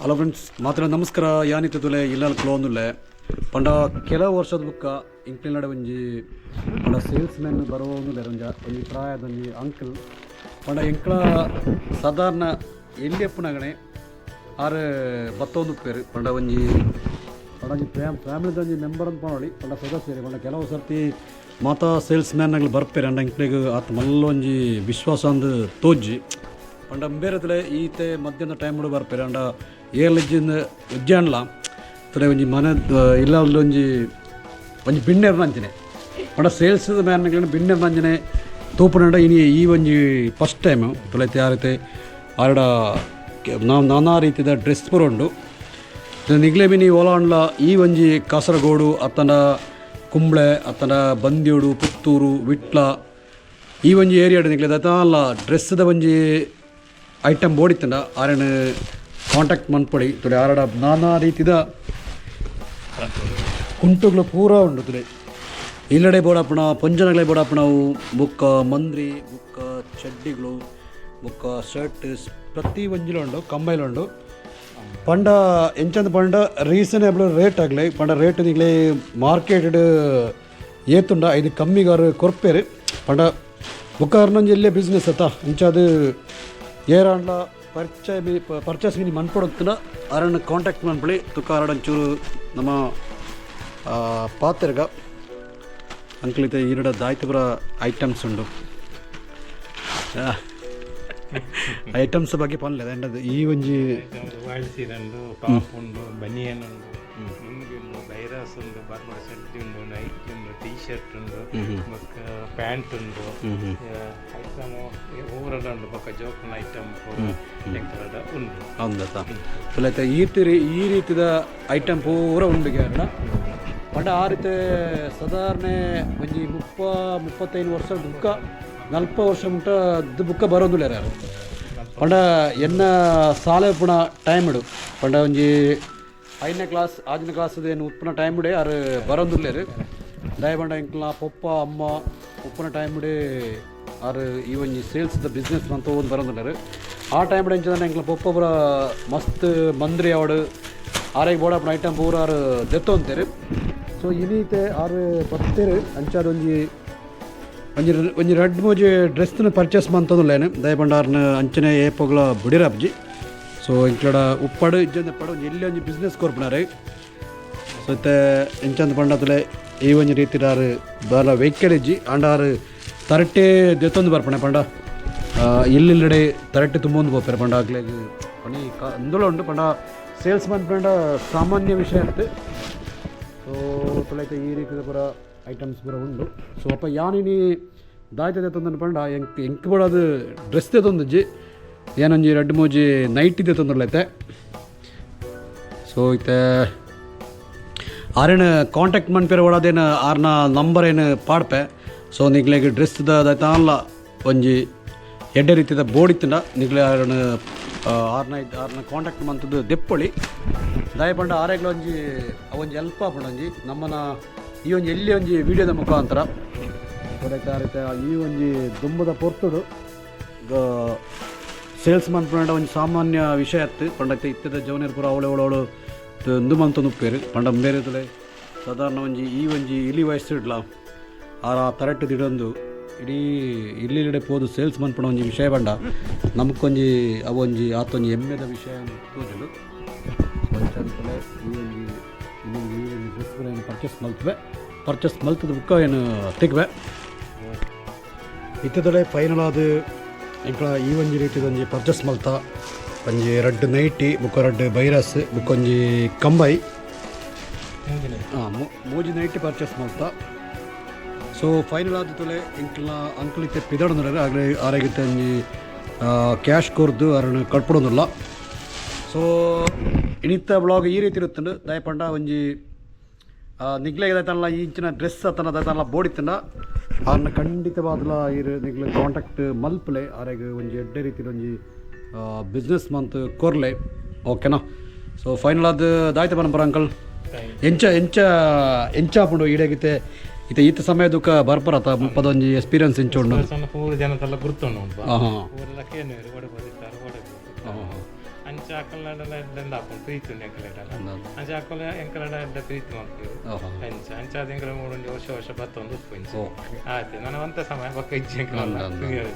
Hello friends, ಮಾತ್ರ ನಮಸ್ಕಾರ. ಯಾನಿತ್ತುಲೆ ಇಲ್ಲಲ್ ಕ್ಲೋನುಲ್ಲೆ. ಪಂಡ ಕೆಲವು ವರ್ಷದ ಬುಕ್ಕ ಇಂಕ್ಲಿನಡ ಒಂಜಿ ಪಂಡ ಸೇಲ್ಸ್ ಮ್ಯಾನ್ ಬರೋನುಲ್ಲೆ, ಒಂಜ ಒಂಜಿ ಪ್ರಾಯದ ಒಂಜಿ ಅಂಕಲ್. ಪಂಡ ಎಂಕ್ಲ ಸಾಧಾರಣ ಎಲ್ಲಿ ಎಪ್ಪುನಗಣೆ ಆರು ಬತ್ತೊಂದು ಉಪ್ಪೇರು. ಪಂಡ ಒಂಜಿ ಪಂಡ ಒಂಜಿ ಫ್ಯಾಮಿಲಿದ ಒಂಜಿ ಮೆಂಬರ್ ಅಂತ ಪನೊಳಿ, ಪಂಡ ಸದಸ್ಯರು. ಪಂಡ ಕೆಲವು ಸರ್ತಿ ಮಾತಾ ಸೇಲ್ಸ್ ಮ್ಯಾನ್ ಬರ್ಪೇರು. ಅಂಡ ಎಂಕ್ಲೆಗ್ ಆತ್ ಮಲ್ಲ ಒಂಜಿ ವಿಶ್ವಾಸ ಅಂದ್ ತೋಜಿ. ಪಂಡ ಬೇರೆತಲೆ ಈತೆ ಮಧ್ಯಾಹ್ನ ಟೈಮ್ ಬರ್ಪೇರು. ಅಂಡ ಏರ್ಲಿಜ್ಜಿಂದ ಉಜ್ಜಾನ್ಲ ತುಲೆ ಒಂಜಿ ಮನೆ ಇಲ್ಲ ಒಂಜಿ ಒಂಜಿ ಬಿನ್ನೆರ್ ನಂಚನೆ. ಪಂಡ ಸೇಲ್ಸ್ ಮ್ಯಾನ್ ಬಿನ್ನೆರ್ ನಂಚನೆ ತೂಪುನಂಡ. ಇನಿ ಈ ಒಂಜಿ ಫಸ್ಟ್ ಟೈಮ್ ತುಲೈತೆ ಆರೈತೆ ಆರಡ ನಾವು ನಾನಾ ರೀತಿದ ಡ್ರೆಸ್ ಪೂರ ಉಂಡು. ನಿಗ್ಲೆ ಮಿನಿ ಓಲಾಂಡ್ಲ ಈ ಒಂಜಿ ಕಾಸರಗೋಡು ಅತ್ತಂಡ ಕುಂಬ್ಳೆ ಅತ್ತಂಡ ಬಂದ್ಯೋಡು, ಪುತ್ತೂರು, ವಿಟ್ಲ ಈ ಒಂಜಿ ಏರಿಯಾಡ್ ನಿಗ್ಲೆ ದತಾಲ ಡ್ರೆಸ್ದ ಒಂಜಿ ಐಟಮ್ ಬೋಡಿತ್ತಂಡ ಆರೆನ್ ಕಾಂಟ್ಯಾಕ್ಟ್ ಮನ್ಪೊಳಿ. ತುಲೆ ಆರಡ ನಾನಾ ರೀತಿದ ಕುಂಟುಗಳು ಪೂರ ಉಂಡು. ತುಲೆ ಇಲ್ಲಡೆ ಬೋಡಪ್ಪಣ ಪೊಂಜನಗಳೇ ಬೋಡಪ್ಪಣವು ಬುಕ್ಕ ಮಂದ್ರಿ, ಬುಕ್ಕ ಚಡ್ಡಿಗಳು, ಬುಕ್ಕ ಶರ್ಟ್ ಪ್ರತಿ ಒಂಜಿಲ ಉಂಡು, ಕಂಬೈಲ ಉಂಡು. ಪಂಡ ಎಂಚಂದ ಪಂಡ ರೀಸನೇಬಲ್ ರೇಟ್ ಆಗಲಿ. ಪಂಡ ರೇಟ್ ನಿಗ್ಲೆ ಮಾರ್ಕೆಟ್ ಏತುಂಡ ಐದು ಕಮ್ಮಿಗಾರು ಕೊರ್ಪೇರು. ಪಂಡ ಬುಕ್ಕ ಅರ್ನೊಂಜಿ ಎಲ್ಲೇ ಬಿಸ್ನೆಸ್ ಅತ್ತ. ಇಂಚಾದು ಏರಾಂಡ್ಲ ಪರ್ಚೆ ಮಿ ಪರ್ಚೇಸ್ ಮಿನಿ ಮನ್ಪೊಡುತ್ತಂಡ ಅರನ್ನ ಕಾಂಟ್ಯಾಕ್ಟ್ ಮನ್ಪೊಳಿ. ತುಕ್ಕ ಅರಡಂಚೂರು ನಮ್ಮ ಪಾತೆರ್ಗ. ಅಂಕಲ್, ಇತ್ತೆ ಈರಡ ದಾಯ್ತಪುರ ಐಟಮ್ಸ್ ಉಂಡು. ಐಟಮ್ಸ್ ಬಗ್ಗೆ ಪನ್ಲೆ ದಂಡದ ಈ ಒಂಜಿ. ವಾಯ್ಲ್ ಸೀರೆ ಉಂಡು, ಟಾಪ್ ಉಂಡು, ಬನಿಯನ್ ಉಂಡು, ಲುಂಗಿ ಉಂಡು, ಬೈರಾಸ್ ಉಂಡು, ಬರ್ಮುಡ ಚಡ್ಡಿ ಉಂಡು, ನೈಟಿ ಉಂಡು, ಟೀ ಶರ್ಟ್ ಉಂಡು, ಬೊಕ್ಕ ಪ್ಯಾಂಟ್ ಉಂಡು. ಐಟಮ್ ಊರೆಲ್ಲ ಉಂಡು. ಬೊಕ್ಕ ಜೋಕುನ ಐಟಮ್ ಎಂಕಲಡ ಉಂಡು. ಹೌದಾ? ತುಲೈತೆ ಈ ತಿರಿ ಈ ರೀತಿದ ಐಟಮ್ ಪೂರ ಉಂಡು ಕೇರಳ. ಪಂಡ ಆ ರೀತಿ ಸಾಧಾರಣ ಒಂಜಿ 30-35 ವರ್ಷ ಬುಕ್ಕ, 40 ವರ್ಷ ಮುಟ್ಟ ಬುಕ್ಕ ಬರೋದಿಲ್ಲ ಯಾರು. ಪಂಡ ಎನ್ನ ಸಾಲೆ ಪುಣ ಟೈಮ್ ಇಡು, ಪಂಡ ಒಂಜಿ 5ನೇ ಕ್ಲಾಸ್, 6ನೇ ಕ್ಲಾಸ್ ಏನು ಉಪ್ಪುನ ಟೈಮ್ ಇಡೆ ಆರು ಬರೋದಿಲ್ಲೇರು. ದಯಪಂಡ ಎಂಕ್ಲ ಪೊಪ್ಪ ಅಮ್ಮ ಉಪ್ಪುನ ಟೈಮ್ ಇಡೆ ಆರು ಈ ಒಂಜಿ ಸೇಲ್ಸ್ the business ಮಂತ ಒಂದು ಬರೋದಿಲ್ಲೇರು. ಆ ಟೈಮ್ ಎಂಚ ಎಂಕ್ಲ ಪೊಪ್ಪ ಪೂರ ಮಸ್ತ್ ಮಂದ್ರಿ ಅವಡು, ಆರೆಗ್ ಬೋಡಪ್ಪನ ಐಟಮ್ ಪೂರ ಆರು ದೆತ್ತೊಂತೇರು. ಸೊ ಇನೀತೆ ಆರು ಬತ್ತೇರು. ಅಂಚಾದ ಒಂಜಿ ಒಂಜಿ ಒಂಜಿ ರಡ್ಡ್ ಮೂಜಿ ಡ್ರೆಸ್ನ ಪರ್ಚೇಸ್ ಮಂತೊಂದುಲ್ಲೇನು. ದಯಪಂಡ ಆರ್ನ ಅಂಚನೆ ಏಪೊಗ್ಲ ಬುಡಿರಪ್ಜಿ. ಸೊ ಇಂಕ್ಲಡ ಉಪ್ಪಡು ಇಜ್ಜಂದೆ ಪಡು ಒಂಜಿ ಎಲ್ಲಿ ಒಂಜಿ ಬಿಸ್ನೆಸ್ ಕೊರ್ಪುನಾರೆ. ಸೊ ಇತ್ತೆ ಎಂಚಂದ ಪಂಡತಲೆ ಈ ಒಂಜಿ ರೀತಿದಾರು ದಾಲ ವೆಹಿಕಲ್ ಇಜ್ಜಿ. ಆಂಡ ಆರು ತರಟೆ ದೆತ್ತೊಂದು ಬರ್ಪಣೆ. ಪಂಡ ಇಲ್ಲಿಲ್ಲಡೆ ತರಟೆ ತುಂಬೊಂದು ಪೋಪೆರ್. ಪಂಡ ಅಗ್ಲೆಗ್ ಪಣಿ ಕ ಇಂದುಲ ಉಂಡು. ಪಂಡ ಸೇಲ್ಸ್ ಮನ್ ಪಂಡ ಸಾಮಾನ್ಯ ವಿಷಯ ಅತ್ತ್. ಸೊ ತುಲೈತೆ ಈ ರೀತಿದ ಪೂರ ಐಟಮ್ಸ್ ಪೂರ ಉಂಡು. ಸೊ ಅಪ್ಪ ಯಾನಿನಿ ದಾಯ್ತ ದೆತ್ತೊಂದು ಪಂಡ ಎಂಕ್ ಎಂಕ್ ಬೋಡಾದ್ ಡ್ರೆಸ್ ದೆತ್ತೊಂದುಜ್ಜಿ. ಏನೊಂಜಿ ರಡ್ಡ್ ಮೂಜಿ ನೈಟಿ ದೆತ್ತೊಂದುಲ್ಲೈತೆ. ಸೊ ಇತ್ತೆ ಆರೆನ ಕಾಂಟ್ಯಾಕ್ಟ್ ಮನ್ಪೆರೆ ಓಡಾದೇನು ಆರ್ನ ನಂಬರ್ ಏನು ಪಾಡ್ಪೆ. ಸೊ ನಿಗ್ಲೆಗ್ ಡ್ರೆಸ್ ದಾಯ್ತಾನ್ಲ ಒಂಜಿ ಎಡ್ಡೆ ರೀತಿದ ಬೋಡಿತ್ತಂಡ ನಿಗ್ಲೆ ಆರ್ನ ಆರ್ನ ಆರ್ನ ಕಾಂಟ್ಯಾಕ್ಟ್ ಮಂತದ್ದು ದೆಪ್ಪೊಳಿ. ದಾಯ ಪಂಡ ಆರೆಗ್ಲ ಒಂಜಿ ಅವೊಂಜಿ ಎಲ್ಪ್ ಆಪುಂಡು ಒಂಜಿ ನಮ್ಮನ ಈ ಒಂಜಿ ಎಲ್ಲಿ ಒಂಜಿ ವಿಡಿಯೋದ ಮುಖಾಂತರ. ಆ ರೀತಿ ಈ ಒಂಜಿ ದುಂಬುದ ಪೊರ್ತುಡು ಸೇಲ್ಸ್ ಮನ್ಪುಂಡ ಒಂಜಿ ಸಾಮಾನ್ಯ ವಿಷಯ ಅತ್ತು. ಪಂಡ ಇತ್ತದ ಜವನೇರ್ ಪೂರ ಅವಳು ಅವಳು ಅವಳು ಉಂದು ಮಂತೊಂದು ಉಪ್ಪೇರು. ಪಂಡ ಬೇರೆ ತುಲೆ ಸಾಧಾರಣ ಒಂಜಿ ಈ ಒಂಜಿ ಇಲಿ ವಯಸ್ಸು ಇಡ್ಲ ಆರ ತರಟ್ಟು ದಿಡೊಂದು ಇಡೀ ಇಲ್ಲಿಡೆ ಪೋದು ಸೇಲ್ಸ್ ಮನ್ಪುಣ ಒಂಜಿ ವಿಷಯ ಪಂಡ ನಮಕೊಂಜಿ ಅವೊಂಜಿ ಆತೊಂಜಿ ಹೆಮ್ಮೆದ ವಿಷಯ ತೋಜುಂಡು. ಅಂಚಂತಲೇ ಈ ಒಂಜಿ ಇನ್ನೊಂದು ಈ ಒಂಜಿ ಡ್ರೆಸ್ ಏನು ಪರ್ಚೇಸ್ ಮಲ್ತುವೆ. ಪರ್ಚೇಸ್ ಮಲ್ತದ ಬುಕ್ಕ ಏನು ತಿಕ್ವೆ. ಇತ್ತದಳೆ ಫೈನಲ್ ಆದ್ ಎಂಕ್ಲ ಈ ಒಂಜಿ ರೀತಿದ ಒಂಜಿ ಪರ್ಚೇಸ್ ಮಲ್ತ. ಒಂಜಿ ರಡ್ಡ್ ನೈಟಿ, ಬುಕ್ಕ ರಡ್ಡ್ ಬೈರಸ್, ಬುಕ್ಕ ಒಂಜಿ ಕಂಬೈ, ಮೂಜಿ ನೈಟಿ ಪರ್ಚೇಸ್ ಮಲ್ತ. ಸೊ ಫೈನಲ್ ಆದ ತುಲೆ ಎಂಕ್ಲ ಅಂಕಲ್ ಇತ್ತೆ ಪಿದಡೊಂದುಲ್ಲೆರ್. ಆಗಲೇ ಆರೆಗಿತ್ತೆ ಒಂಜಿ ಕ್ಯಾಶ್ ಕೊರ್ದು ಅರಣ ಕಟ್ಪಡೊಂದುಲ್ಲ. ಸೊ ಇನಿತ್ತ ಬ್ಲಾಗ್ ಈ ರೀತಿ ಇರುತ್ತಂಡು. ದಯಪಂಡ ಒಂಜಿ ನಿಗ್ಲೆಗ್ ದಾಯ್ತಲ್ಲ ಇಂಚಿನ ಡ್ರೆಸ್ ಅತ್ತನ ದಾಯ್ತಲ್ಲ ಬೋಡಿತ್ತಂಡ ಆರ್ನ ಖಂಡಿತವಾದಲ ಇರು ನಿಗ್ಲೆ ಕಾಂಟ್ಯಾಕ್ಟ್ ಮಲ್ಪಲೆ. ಆರೆಗ್ ಒಂಜಿ ಎಡ್ಡೆ ರೀತಿದ ಒಂಜಿ ಬಿಸ್ನೆಸ್ ಮಂತ್ ಕೊರ್ಲೆ, ಓಕೆನಾ? ಸೊ ಫೈನಲ್ ಆದ್ ದಾಯ್ತ ಪನಪುರ ಅಂಕಲ್? ಎಂಚ ಎಂಚ ಎಂಚ ಆಪುಂಡು ಈಡೆಗಿತ್ತೆ ಇತ್ತೆ ಈತ ಸಮಯ ದುಃಖ ಬರ್ಪರತ ಮುಪ್ಪದ ಒಂಜಿ ಎಕ್ಸ್ಪೀರಿಯನ್ಸ್ ಎಂಚ ಉಂಡು? ಸಣ್ಣ ಪೂರ ಜನತೆಲ್ಲ ಗುರ್ತುಂಡು ಉಂಟು. ಹಾಂ ಹಾಂ ಊರೆಲ್ಲ ಕೇನುವೆರು, ಓಡೆ ಬೋದಿತ್ತಾರೆ, ಓಡೆ ಬೋದಿತ್ತಾರೆ. ಅಂಚ. ಅಂಚ ಅಕಲ್ನಡಲ ಎಡ್ಡೆಂದ ಆಪುಂಡು, ಪ್ರೀತಿ ಉಂಡು ಎಂಕಲೆಡಲ. ಅಂಚ ಅಕುಲು ಎಂಕಲಡ ಎಡ್ಡೆ ಪ್ರೀತಿ ಮಲ್ಪುವೆರ್. ಅಂಚ ಅಂಚಾದ್ ಎಂಕಲ ಮೂಡೊಂಜಿ ವರ್ಷ ವರ್ಷ ಬತ್ತೊಂದು ಉಪ್ಪು ಇಂಚ. ಆತೆ ನನ ಒಂತೆ ಸಮಯ ಬೊಕ್ಕ ಇಜ್ಜಿ ಎಂಕಲ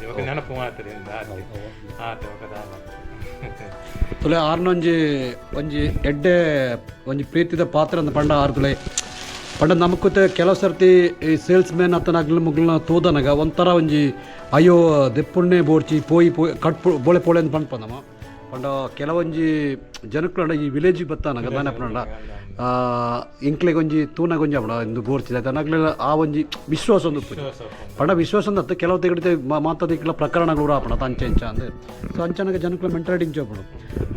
ಬೊಕ್ಕ ನೆನಪು ಮಾತ್ರ ಇಂದ ಆತೆ ಆತೆ ಬೊಕ್ಕ ದಾಲ. ತುಲೆ ಆರ್ನೊಂಜಿ ಒಂಜಿ ಎಡ್ಡೆ ಒಂಜಿ ಪ್ರೀತಿದ ಪಾತ್ರ ಅಂತ ಪಂಡ ಆರ್ ತುಲೆ. ಪಂಡ ನಮಕುತೆ ಕೆಲವು ಸರ್ತಿ ಈ ಸೇಲ್ಸ್ ಮ್ಯಾನ್ ಅತ್ತನ ಮುಗ್ಲನ ತೂದನಗ ಒಂಥರ ಒಂಜಿ ಅಯ್ಯೋ ದೆಪ್ಪುಣ್ಣೆ ಬೋಡ್ಚಿ ಪೋಯಿ ಪೋಯಿ ಕಟ್ ಬೋಳೆ ಪೋಳೆ ಅಂತ ಪನ್ಪ ನಮ. ಪಂಡ ಕೆಲವೊಂಜಿ ಜನಕ್ಲಂಡ ಈ ವಿಲೇಜ್ ಬತ್ತಾನಗ ದಾನೆ ಪಂಡ ಎಂಕ್ಲೆಗ್ ಒಂಜಿ ತೂನಗ ಒಂಜಿ ಆಪುಂಡು ಇಂದು ಬೋಡ್ಚಿ ತನಗ್ಲೆಲ ಆ ಒಂಜಿ ವಿಶ್ವಾಸ ಒಂದು ಉಪ್ಪುಜಿ. ಪಂಡ ವಿಶ್ವಾಸ ಅಂದತ್ತು ಕೆಲವು ತೆಗಡಿತೆ ಮಾತ ದಿಕ್ಲ ಪ್ರಕರಣಗಳು ಆಪುಂಡು ಅತ್ತ ಅಂಚೆ ಇಂಚ ಅಂದ್. ಸೊ ಅಂಚನಗ ಜನಕ್ಲ ಮೆಂಟಾಲಿಟಿ ಇಂಚ ಉಪ್ಪುಂಡು.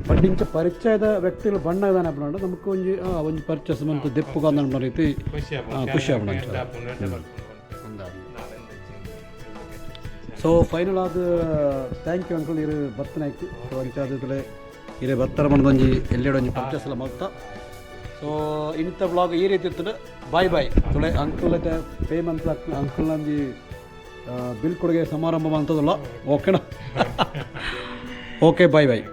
ಬಟ್ ಇಂಚ ಪರಿಚಯದ ವ್ಯಕ್ತಿಗಳು ಬಣ್ಣ ದಾನೆ ಪಂಡ ನಮಕ್ ಒಂಜಿ ಒಂಜಿ ಪರ್ಚೇಸ್ ಮಂತ್ ದೆಪ್ಪುಗ ಅಂದ್ ರೀತಿ ಖುಷಿ ಆಪುಂಡು. ಖುಷಿ ಆಪುಂಡು ಅಂಚ. ಎಡ್ಡೆ ಆಪುಂಡು, ಎಡ್ಡೆ ಬರ್ಪುಂಡು. ಸೊ ಫೈನಲ್ ಆದ್ thank you uncle, ಇರು ಬರ್ತನಾಯ್ತು. ಸೊ ಅಂಚಾದ ಇರೆ ಬತ್ತರ ಒಂಜಿ ಎಲ್ಲೆಡೆ ಒಂಜಿ ಪರ್ಚೇಸ್ ಎಲ್ಲ ಮಲ್ತ. ಸೊ ಇಂಥ ಬ್ಲಾಗ್ ಈ ರೀತಿ ಇತ್ತು. ಬಾಯ್ ಬಾಯ್ ತುಳೆ. ಅಂಕಲ್ ಪೇಮೆಂಟ್ ಅಂಕಲ್ ಒಂಜಿ ಬಿಲ್ ಕೊಡುಗೆ ಸಮಾರಂಭ ಅಂತದಲ್ಲ. ಓಕೆನಾ? Okay, bye bye.